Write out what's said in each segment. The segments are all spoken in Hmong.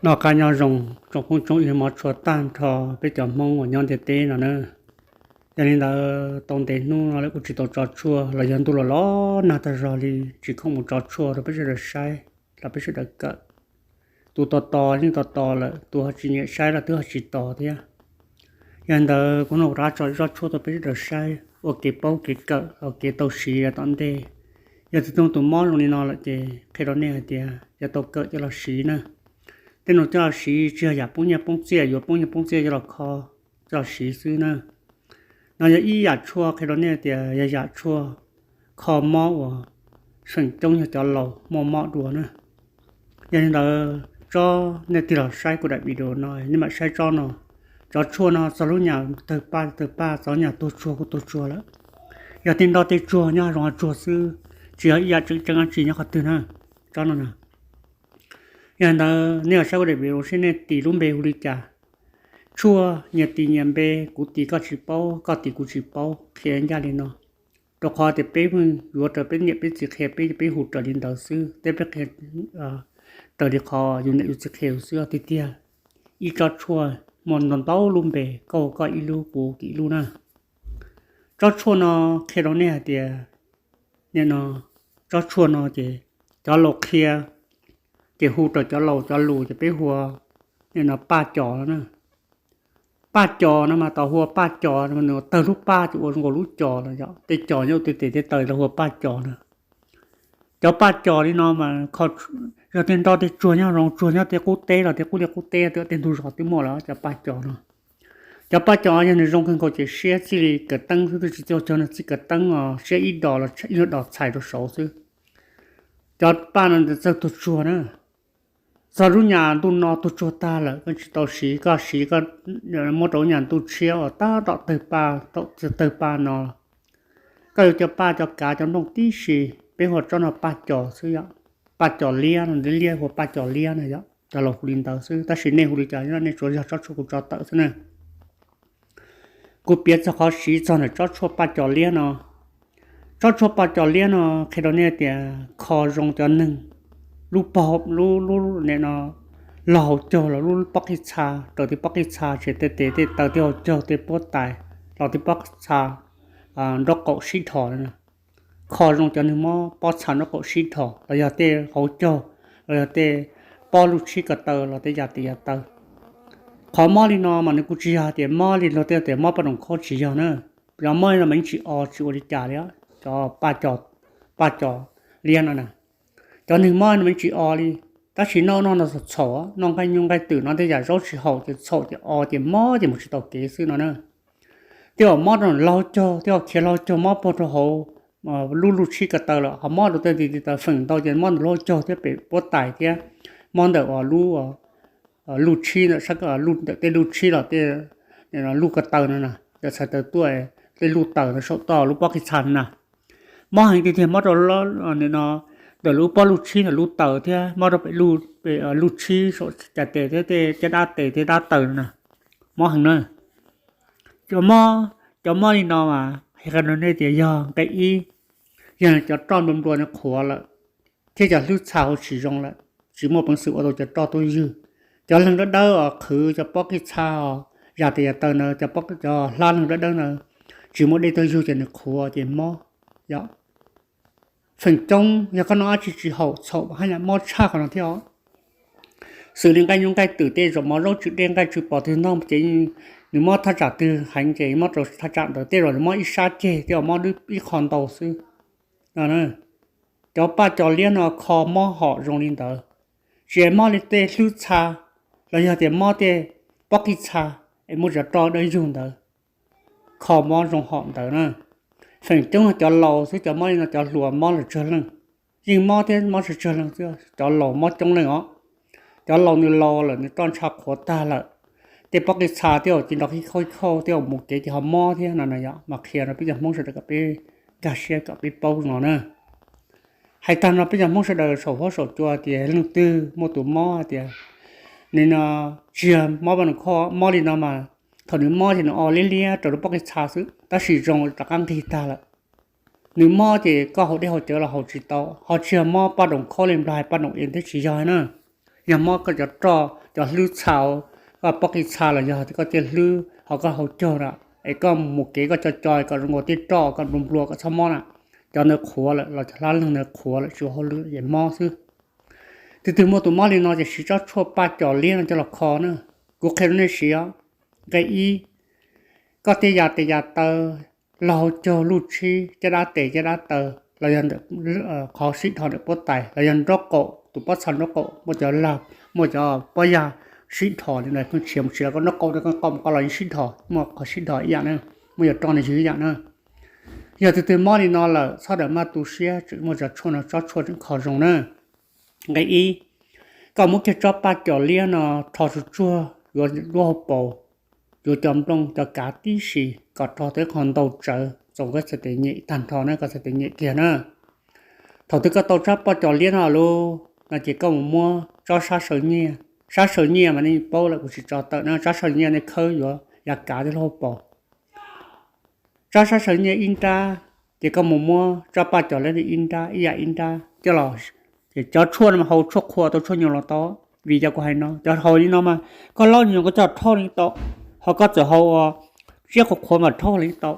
Noj qab nyob zoo tsoom phooj tsoom ywg mog, tshua tag nrho peb cov Hmoob uas nyob ntiaj teb no na. Yog li ntawd tau ntev hnub no lawm kuv tsis tau tso tshuaj los yog ntuj los los nag tag zog li tsis khoom mus tso tshuaj rau peb sawv daws saib los peb sawv daws kawm. Tus tos tos yeej tos tos lawm, tus ho tsis nyiam saib los twb ho tsis tos thiab. Yog li ntawd kuv no kuv rov tso zoj tshuaj rau peb sawv daws saib ua kev paub kev kawm ua kev tau siv yav tom ntej. Yog tus tug tus mob zoo li no lawm ces qhia rau nej hais tias yuav tau kawm coj los siv na. Tej no coj los siv tsis yog yam poob nyiaj poob txiaj, yuav poob nyiaj poob txiaj coj los kho, coj los siv xwb na. No yog ib yam tshuaj qhia rau nej tias yog yam tshuaj kho mob uas feem coob yog cov laus muaj mob dua na. Yog li ntawd tsob nej tig los saib kuv daim video no nej mam saib tsob no. Cov tshuaj no txog lub nyam tawg paj tawg paj, txog nyam tuag tsuag kuj tuag tsuag lawm. Yog tej nroj tej tsuag nyob zoo tsuag xwb, tsis yog ib yam tseem ceeb dab tsi nyob qhov twg na. Tsob no na. Yog li ntawd nej los saib kuv daim video seb nej tis lub npe hu li cas. Tshuaj nyias tis nyias npe, kuv tis koj tsis paub, koj tis kuv tsis paub, qhia ncaj li no. Rau qhov tias peb pheej yuav raws peb niam peb txiv qhia peb, peb hu raws li ntawd xwb, tej peb qhia raws li qhov yus niam yus txiv qhia xwb tiag tiag. Ib tsob tshuaj muaj ntau ntau lub npe, koj hu koj ib lub, kuv hu kuv ib lub na. Tsob tshuaj no qhia rau nej hais tias, nim no tsob tshuaj no ces cov laus qhia, ces hu raws cov laus cov lus ces peb hu ua, nim no paj cos no na. Paj cos no mas tau hu ua paj cos no, nws tawg lub paj ces ua zoo nkaus lub cos no yom, tej cos nyob tej tes tej taw tau hu ua paj cos no. Cov paj cos li no mas yog tej nroj tej tsuag nyob zoo tsuag nyob tej qub teb los tej qub liaj qub teb, tej ntug zos twb muaj lawm cov paj cos no. Cov paj cos yog nws zoo kawg nkaus ces siab txij li kawv teeb xwb, twb tsis txog cog nws txij kawv teeb os, siab ib dos los ib nyuag dos txhais rau saud xwb. Cov paj no nws txawj tuag tsuag na. Txog lub nyam ntuj no tuag tsuag tag lawm koj tsis tau siv, koj siv koj muab rau lub nyam ntuj tshiab uas tab tom tawg paj, tawg paj no, koj yuav cov paj cov kav cov nplooj tib si, peb hu tsob no paj cos xwb yom. Paj cos liab no, liab hu ua paj cos liab no yom, cov laus hu li ntawd xwb, tab sis nej hu li cas nej tsuav yog tsob tshuaj kuv tso tawm xwb na. Kuv piav txog qhov siv txog ntawm tsob tshuaj paj cos liab no. Tsob tshuaj paj cos liab no qhia rau nej tias kho zoo cov neeg lub pog, lub, lub, nim no laug hauv caug los lub pob qij txha, raws tej pob qij txha, tej tes tej taw, tej hauv caug, tej puab tais, los tej pob qij txha, nraub qaum sib dhos no. Kho zoo cov neeg mob pob txha nraub qaum sib dhos los yog tej hauv caug, los yog tej pob luj tshib ko taw los tej yam tes yam taw. Qhov mob li no mas nws kuj tsis yog tias mob li luag tej tias mob poj room khob, tsis yog na. Cov mob li no mas yeej tsis o tsis ua li cas li, cov paj cos liab no na. Cov neeg mob no mas yeej tsis o li, tab sis noj noj no txhaum txhaum, noj nqaij nyuj nqaij twm no tej yam zaub tsis haum ces txhaum ces o ces mob ces mus tsis tau kev xwb no na. Tej uas mob rau laug caug, tej uas khiav laug caug mob puag rau hauv lub luj tshib ko taw lawm, ho mob rau tej tes taw feem ntau ces mob ntawm laug caug thiab pem puab tais thiab, mob ntawm uas lub luj tshib ntawm sab, ntawm tej luj tshib los tej luj ko taw no na, cov txhais taw tuaj, tej luj taws ntawm saum toj lub pob qij txha na. Mob heev tiag tiag mob rau no, ntawm lub pob luj tshib ntawm luj taws thiab mob rau pem luj tshib saum cov tes thiab tej caj dab tes tej dab taws no na. Mob heev na. Cov mob, cov mob li no mas hais qhia rau nej tias yog nqe ib, yog cov roj nplua nplua nws qhuav lawm, thiab cov hlwb txha ua tsis zoo lawm, tsis muaj peev xwm ua tau cov roj tuaj ywg. Cov leeg dawb dawb os qhwv cov pob qij txha os, yam tes yam taw ntawd, cov hlab leeg dawb dawb ntawd tsis muaj dej tuaj ywg ces nws qhuav ces mob. Yog feem coob yog koj noj dab tsi tsis haum txhaum haj yam mob tshaj qhov no thiab os. Xws li nqaij nyuj nqaij twm tej zaum mov zaub tsw dej nqaij tsw pos twg ntog ces nws mob thaj tsam twg heev ces mob rau thaj tsam ntawd, tej zaum nws mob ib sab ceg tej zaum mob ib qho ntau xwb. Cov paj cos liab no kho mob hom zoo li ntawd, tsis mob li tej hlwb txha los yog tias mob tej pob qij txha es muaj cov roj dawb yug ntawd, kho mob zoo hom ntawd na. Feem coob no cov laus xwb, cov mob li no cov hluas mob los tsawg leej, yeej mob thiab mob tsawg tsawg leej xwb, cov laus mob coob leej os. Cov laus nws laus lawm nws roj ntsha qhuav tag lawm, tej pob qij txha tej zaum cia nrov khib khauj khauj tej zaum mus kev ces ho mob thiab no na yom. Mas qhia rau peb cov Hmoob sawv daws kom peb nkag siab kom peb paub no na. Hais tag no peb cov Hmoob sawv daws saum huab saum cua tias leej twg muaj tus mob tias nws no tsis yog mob paj nus khoj, mob li no mas thaum nws mob ces nws o liab liab raws lub pob qij txha xwb tab sis zoo rov qab nqig tag lawm. Nws mob ces koj haus dej haus cawv los haus tsis tau, ho tsis yog mob paj nus khoj li nplog hais paj nus es thiab tsis yog na. Yog mob koj cov roj cov hlwb txha, koj pob qij txha los yog koj tej hlwb ho koj hau caug na, es koj mus kev koj co co kom zoo nkaus tej roj kom nplua nplua kom txhob mob na, cov ntawd qhuav lawm los cov hlab leeg ntawd qhuav lawm tsis ua hauj lwm es mob xwb. Tus twg muaj tus mob li no ces siv tsob tshuaj paj com liab no coj los kho na. Kuv qhia rau nej siv os. Nqe ib, koj tej yam tes yam taw, laug caug luj tshib, caj dab tes caj dab taw los yog ntawm qhov sib dhos ntawm puab tais los yog nraub qaum, tus pob txha nraub qaum muaj cov lag, muaj cov pob yag sib dhos li ntawd, pheej tshiav mus tshiav los koj nraub qaum, koj qoj mus qoj los yeej sib dhos, muaj qhov sib dhos ib yam na, muaj cov roj ntawd ywg ib yam na. Yog tus twg mob li no lawm txhob ram maj tu siab, tseem muaj cov tshuaj no, tsob tshuaj tseem kho zoo na. Nqe ib, koj muab kiag tsob paj com liab no rho tsuag tsuag yuav lub hauv paus, yuav cov nplooj cov kav tib si kom rho tau ib qho ntau tsawv txaus koj txhais tes nyem tag nrho na, koj txhais tes nyem kiag na. Thaum twg koj tau tsob paj com liab no lawm no ces koj mus muab tsob sab saw nyiaj, sab saw nyiaj mas nej paub lawm kuv tsis tso tawm na, tsob saw nyiaj nej khawb yuav yav kav thiab lub hauv paus. Tsob sab saw nyiaj ib nrab, ces koj mus muab tsob paj com liab no ib nrab, ib yam ib nrab coj los. Ces cov tshuaj no mas haus tshuaj qhua tau tshuaj nyoos los tau, vim yog kuv hais no cov haus li no mas koj laub nyoos koj coj dhau li tau, ho koj txawm haus ua tsiab qhuav qhuav mas dhau li tau.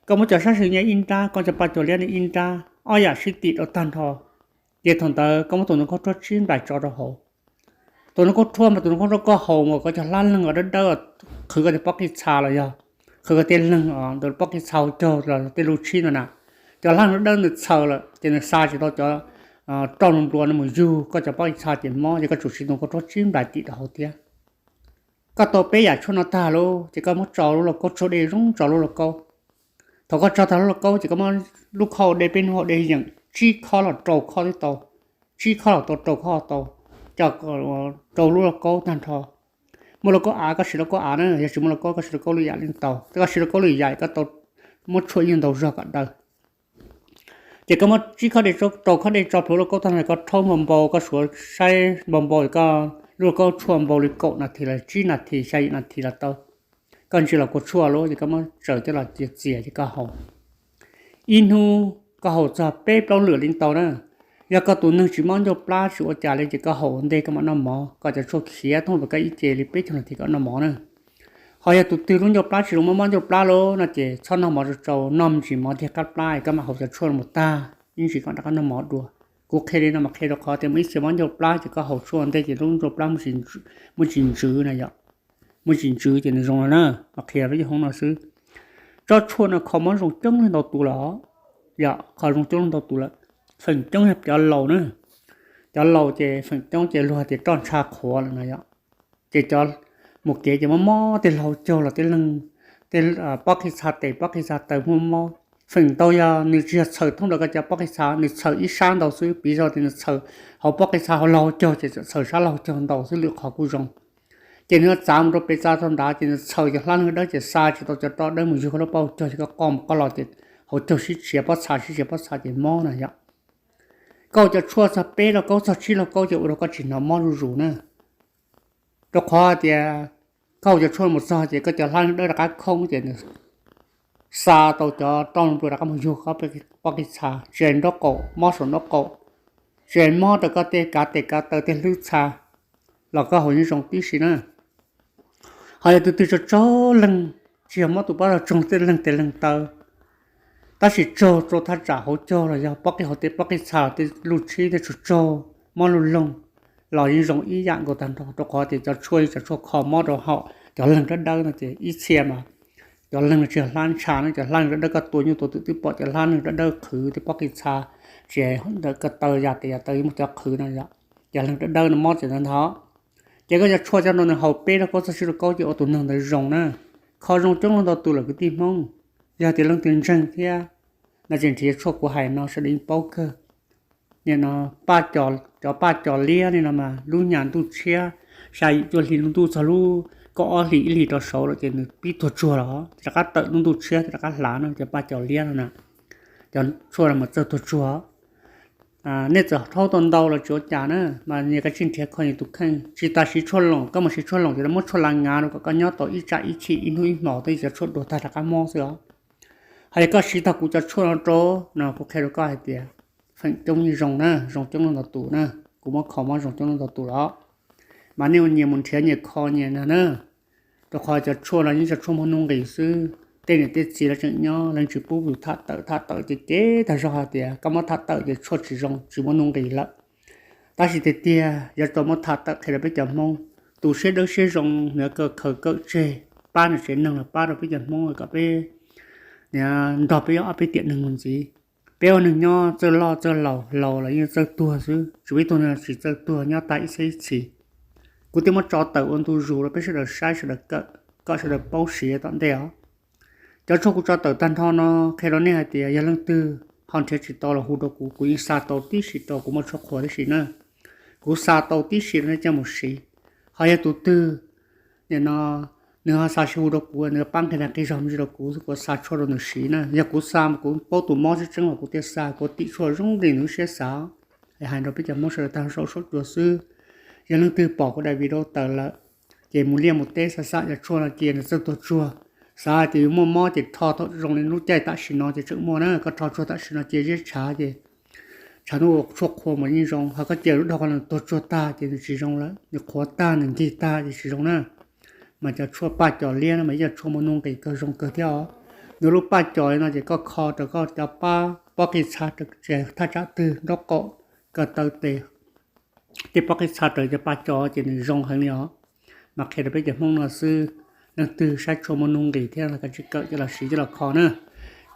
Koj muab cov sab saw nyiaj ib nrab, koj cov paj com liab no ib nrab, ob yam sib tim rau tag nrho. Ces thaum ntawd koj muab tus ntoo khaub rhuab tsib nplaim tso rau hauv. Tus ntoo khaub rhuab mas tus ntoo khaub rhuab koj haus mas koj cov hlab leeg dawb dawb, qhwv koj tej pob qij txha los yog qhwv koj tej leeg ntawm pob qij txha hau caug los tej luj tshib ntawd na, cov hlab leeg dawb dawb nws txhaws lawm ces nws xa tsis tau cov roj nplua nplua no mus yug koj cov pob qij txha ces mob, ces koj tsum siv tus ntoo khaub rhuab tsib nplaim tim rau hauv thiab. Koj tau peb yam tshuaj no tag lawm ces koj muab tso lub lauj kaub, tshuaj dej zoo tso lub lauj kaub. Thaum koj tso tag lub lauj kaub ces koj muab lub khob dej, peb hnub hau dej yeem tsib khob los rau khob twb tau, tsib khob los tau rau khob tau, coj rau lub lauj kaub tag nrho. Muaj lauj kaub av koj siv lauj kaub av na, yog tsis muaj lauj kaub koj siv lauj kaub lwm yam li tau, koj siv lauj kaub lwm yam koj tau muab tshuaj ib yam ntau zog kom daw. Ces koj muab tsib khob dej, rau khob dej tso plhuav lauj kaub tag nrho, koj rhaub npau npau, koj suav saib npau npau, koj lub lauj kaub tshuaj npau li kaum nas this los tsib nas this xya yim nas this los tau. Koj ntsia los kua tshuaj lawm ces koj muab tsaws coj los txias txias ces koj haus. Ib hnub koj haus txog peb plaub lwm li tau na. Yog koj tus neeg tsis mob ncauj plab tsis ua cas li ces koj haus ua ntej koj mam noj mov kom cov tshuaj khiav thoob plaws, koj ib ce li peb caug nas this kom noj mov na. Ho yog tus twg lub ncauj plab tsis zoo mob mob ncauj plab lawm no ces txhob noj mov tsau tsau, noj me ntsis mov tiag qab plab es koj mam haus cov tshuaj no mus tag ib ntsis kom rov qab noj mov dua. Kuv qhia li no mas qhia rau qhov tias muaj ib txhia mob ncauj plab ces koj haus tshuaj ua ntej ces lub ncauj plab muaj tsis ntsws na yom. Muaj tsis ntsws ces nws zoo no na, mas qhia lub yog hoob no xwb. Tsob tshuaj no kho mob zoo coob leej ntau tus lawm, yog kho zoo coob leej ntau tus lawm. Feem coob yog cov laus na, cov laus ces feem coob ces luag tias roj ntsha qhuav lawm no yom. Ces cov mus kev ces mob mob tej laug caug los tej leeg, tej pob qij txha tes pob qij txha taw muaj mob. Feem ntau yog nws tsis yog txhaws thoob plaws koj cov pob qij txha, nws txhaws ib sab ntau xwb, piv zog tias nws txhaws hauv pob qij txha hauv laug caug ces txhaws sab laug caug ntau xwb lwm qhov kuj zoo. Ces nws txav mus rau pem txav rau nrad ces nws txhaws cov hlab leeg dawb ces xa tsis tau cov roj dawb mus yug koj lub pob caug ces koj qoj mus qoj los ces hauv caug sib tshiav pob txha sib tshiav pob txha ces mob na yom. Koj haus cov tshuaj txog peb lauj kaub txog tsib lauj kaub ces ua rau koj tsis hnov mob zuj zus na. Rau qhov tias koj haus cov tshuaj mus txog ces koj cov hlab leeg dawb rov qab khoob ces nws xa tau cov roj nplua rov qab mus yug koj pob qij txha, tsis hais nraub qaum, mob saum nraub qaum, tsis hais mob rau koj tej kav tes kav taw tej hlwb txha los koj haus yeej zoo tib si na. Ho yog tus twg tsaug tsaug leeg, tsis yog mob tus pob tsaug, tsaug tej leeg tes leeg taw, tab sis tsaug rau thaj tsam hauv caug los yog pob qij hauv tej pob qij txha tej luj tshib tej tsaug tsaug mob luj loog los yeej zoo ib yam nkaus tag nrho, rau qhov tias cov tshuaj yog cov tshuaj kho mob rau hauv cov leeg dawb dawb no ces ib txhia mas cov leeg no tsis yog hlab ntsha no, cov hlab leeg dawb dawb koj tua nyuj tua twm twb pom cov hlab leeg dawb dawb qhwv tej pob qij txha, tsis hais ntawm ko taw yam tes yam taw muaj cov qhwv no yom. Cov leeg dawb dawb no mob ces ntawd ntag. Ces koj cov tshuaj coj no nws haus peb lauj kaub txog tsib lauj kaub ces ua tus neeg ntawd zoo na. Kho zoo coob leej ntau tus lawm kwv tij Hmoob. Yog tias leej twg ntseeg thiab no ces nrhiav tshuaj kuv hais no sawv daws yeej paub kawg. Nim no cov paj cos liab li no mas lub nyam ntuj tshiab xya yim cuaj hli lub ntuj txog lub kaum ob hlis ib hlis rau saud lawm ces nws pib tuag tsuag los, rov qab tawm lub ntuj tshiab rov qab hlav no cov paj cos liab no na. Cov tshuaj no mas txawj tuag tsuag. Nej txawm rhaub tau ntau los tsis ua cas na, mas nyias kav tsij nrhiav kho nyias tus kheej. Tsis tas siv tshuaj loos, koj mus siv tshuaj loos ces muab tshuaj la ngav rau kom koj nyob tau ib tsam ib chim ib hnub ib hmos, twb yog cov tshuaj dua tag rov qab mob xwb os. Hos yog koj siv tag kuv cov tshuaj no rau no, kuv qhia rau koj hais tias feem coob yeej zoo na, zoo coob leej ntau tus na, kuv muab kho mob zoo coob leej ntau tus los. mas nej ua nyias mus nrhiav nyias kho nyias ntag na. Rau qhov cov tshuaj no yeej cov tshuaj muaj nuj nqis xwb, tej niam tej txiv lawv tseem nyob lawv tsis pub yus tham tawm, tham tawm ces ces tag zog hais tias koj muab tham tawm ces tshuaj tsis zoo tsis muaj nuj nqis lawm. Tab sis tiag tiag yuav tau muab tham tawm qhia rau peb cov Hmoob, tus siab dawb siab zoo nws khaws kawm tseg pab nws tsev neeg los pab rau peb cov Hmoob kom peb nrog peb ob peb tiam neeg mus ntxiv. Peb ua neeg nyob txawj loj txawj laus, laus los yeej txawj tuag xwb, tsis muaj ib tug neeg tsis txawj tuag nyob tag ib txhiab ib txhis. Kuv thiaj muab tso tawm ua ntu zus rau peb sawv daws saib sawv daws kawm, kom sawv daws paub siv tom ntej os. Cov tshuaj kuv tso tawm tag nrho no qhia rau nej hais tias yog leej twg ho nrhiav tsis tau los hu rau kuv, kuv yeej xa tau tib si rau, kuv muaj tshuaj qhua tib si na. Kuv xa tau tib si rau nej coj mus siv. Ho yog tus twg nim no nws ho xa tsis hu rau kuv, nws pab nqi nag qi zog me ntsis rau kuv, kuv xa tshuaj rau nws siv na. Yog kuv xa mas kuv paub tus mob tseeb tseeb los kuv thiaj xa, kuv tim tshuaj zoo li nws lub siab xav. Hais rau peb cov Hmoob sawv daws tag saum huab saum cua xwb. Yog leej twg pom kuv daim video tawm lawm ces mus liaj mus teb xav xam cov tshuaj no cia nws txawj tuag tsuag. Xav hais tias yus muaj mob ces rho thaum zoo li lub caij tam sim no ces tseem muaj na, koj rho tshuaj tam sim no cia ziab tshav ces tshav ntuj ua tshuaj qhua mas yeej zoo, ho koj cia lub dag qhov nws tuag tsuag tag ces nws tsis zoo lawm, nws qhuav tag nws nkig tag ces tsis zoo na. Mas cov tshuaj paj cos liab no mas yog tshuaj muaj nuj nqis kawg zoo kawg thiab os. Nws lub paj cos li no ces koj kho raws koj cov pab pob qij txha raws thaj tsam twg nraub qaum ko taw tes, tej pob qij txha raws cov paj cos ces nws zoo heev li os. Mas qhia rau peb cov Hmoob no xwb, leej twg saib tshuaj muaj nuj nqis thiab los kav tsij kawm coj los siv coj los kho na.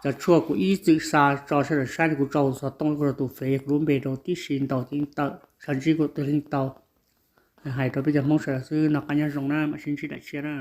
Cov tshuaj kuv ib txwm xa tso sawv daws saib li kuv tso hu xov tooj rau tus fev kuv lub npe rau tib si ntaus ces yeej tawm, sab ntsib kuv twg yeej tau. Hais rau peb cov Hmoob sawv daws xwb, noj qab nyob zoo na, mam sib ntsib daim tshiab na.